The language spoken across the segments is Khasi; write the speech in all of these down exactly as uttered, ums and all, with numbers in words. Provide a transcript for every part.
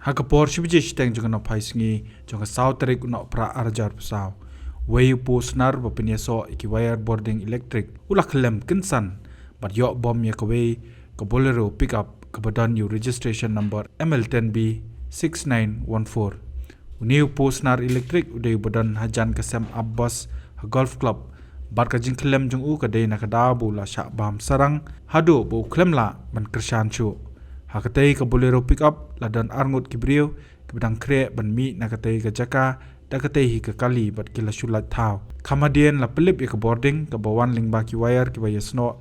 Ha ka por shi baje shiteng jong ka nohphai sngi jong ka saw tarik u Nohprah ar hajar arphew saw, uwei u post nar ba pynïasoh ïa ki wire bording elektrik u la khlem kynsan bad ïoh bom ïa kawei ka Bolero pickup kaba don ïa u registration number M L ten B six nine one four. Une u post nar elektrik u dei uba don hajan ka sem ap bos ha Golf Club, bad ka jingkhlem jong u ka dei na ka daw ba u la shah bam sarang haduh ba u khlem lah ban kyrshan shuh. Ha katei ka Bolero pickup la don arngut ki briew kiba dang khreh ban mih na katei ka jaka da katei hi ka kali bad ki la shu lait thaw. Kham hadien la pynlip ïa ka bording kaba wan lyngba ki wire kiba ïasnoh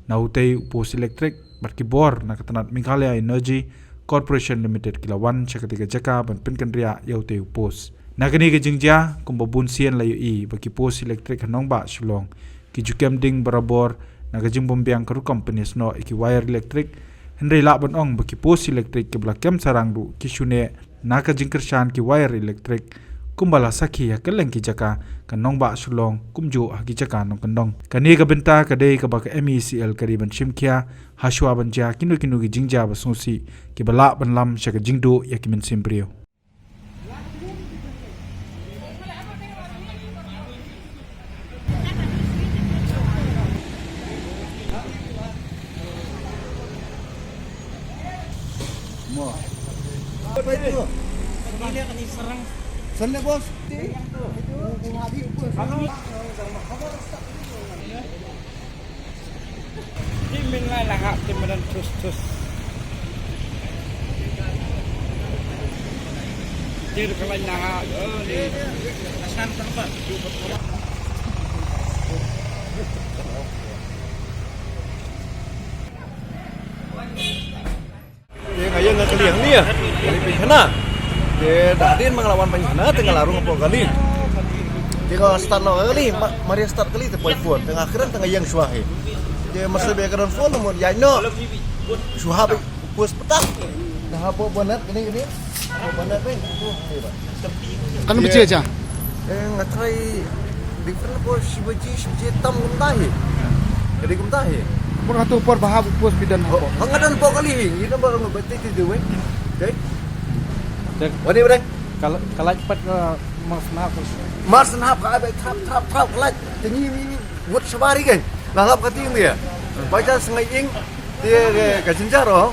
na utei u post elektrik bad ki bor na ka tnat Meghalaya Energy Corporation Limited ki la wan sha katei ka jaka ban pynkynriah ïa utei u post. Na kane ka jingjia, kumba bun sien la ïohi ba ki post elektrik ha nongbah Shillong ki ju kem ding barabor na ka jingbymbiang ka rukom pynïasnoh ïa ki wire elektrik, hynrei lah ban ong ba ki post elektrik kiba la kem sarang ruh ki shu neh na ka jingkyrshan ki wire elektrik, kumba la sakhi ha kylleng ki jaka ka nongbah Shillong kumjuh ha ki jaka nongkyndong. Kane ka bynta ka dei kaba ka M E C L ka dei ban shim khia hashwa ban jia kino kino ki jingjia ba sngewsih kiba lah ban lam sha ka jingduh ïa ki mynsiem briew. Ti min lai la hap ti madan tus tus. Ti ka lai la hap. Te nga ïeng nga kylli hangne ïa. Kali pynshna. Te da hadien ba nga la wan pynshna te nga la rung hapoh kali. Te nga start noh kali, ma, mar ïa start kali te poi phone. Te nga kren te nga ïeng shuwa hi. Te mar shu ba ka don phone mo ïaid noh. Shu hap u post petak. Nga hapoh bonnet kane kane. Hapoh bonnet ni. Tu, ni ba. Kan biji aja. Eh, nga try different hapoh shi baje, shi baje tam kumta hi. Ka dei kumta hi. Por hatu por ba hap u post phi don hapoh. Ha nga don hapoh kali hi. Ïa namar nga bad te te wei. Okay. Cek. Wani wani. Kal-, kalaj pat ka mar shnap. Mar shnap ka ai ba trap trap trap kalaj. Te ngi ngi ngi wut shabari kan. Nga lap ka ting dia. Ba ja sngai ing. Te ka, ka jinjar oh.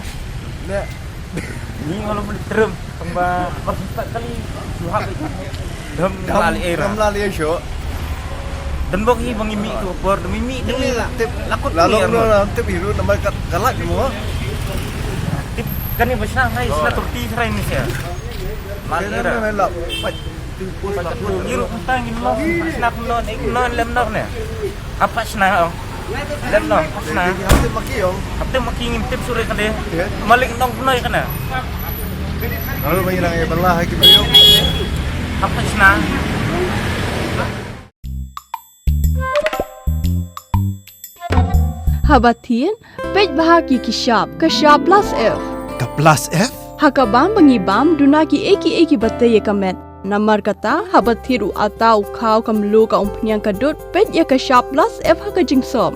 Ne. Ni ngalo mun terem. Kamba mar shnap kali. Suhak. Dam lali era. Dam lali sho. Dan bok hi bang imi tu por demi mi demi la tip lakut. Lalu ni, no, anu. La tip hiru namar ka-, kalaj mo. Tip kan ni bashna ngai sna turti serai ni sia. Lali era. Ngi ruh kumta ngin long, sna kumno, ne kumno lem noh ne. Apa sna ong? Lem noh, apa sna? Hapte maki ong. Hapte maki ngim tip sure kade. Malik nong kumno ïa kana. Lalu bagi nang ïa belah ki beliau. Apa sna? Haba thied, peit bha ki ki shap, ka shap plus F. Ka plus F? Ha ka bam ba ngi bam, duna ki ei ki ei kiba tei ïa ka met. Namar kata, haba thied u atta u khaw ka mluh ka umphniang ka dud, peit ïa ka shap plus F ha ka jingsop.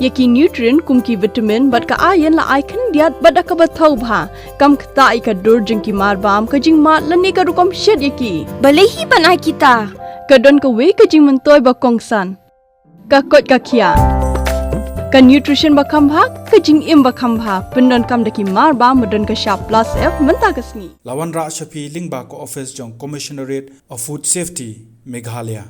Ïa ki nutrient kum ki vitamin bad ka iron la ai khyndiat bad da kaba thaw bha. Kam ktah ïa ka dur jong ki mar bam, ka jingmad lane ka rukom shet ïa ki. Balei hi ban ai kita? Ka don kawei ka jingmyntoi ba kongsan. Ka koit ka khiah. Ka nutrition ba kham bha, ka jingim ba kham bha. Pyndonkam da ki mar bam ba don ka shap plus F mynta ka sngi. La wanrah sha phi lyngba ka office jong Commissionerate of Food Safety, Meghalaya.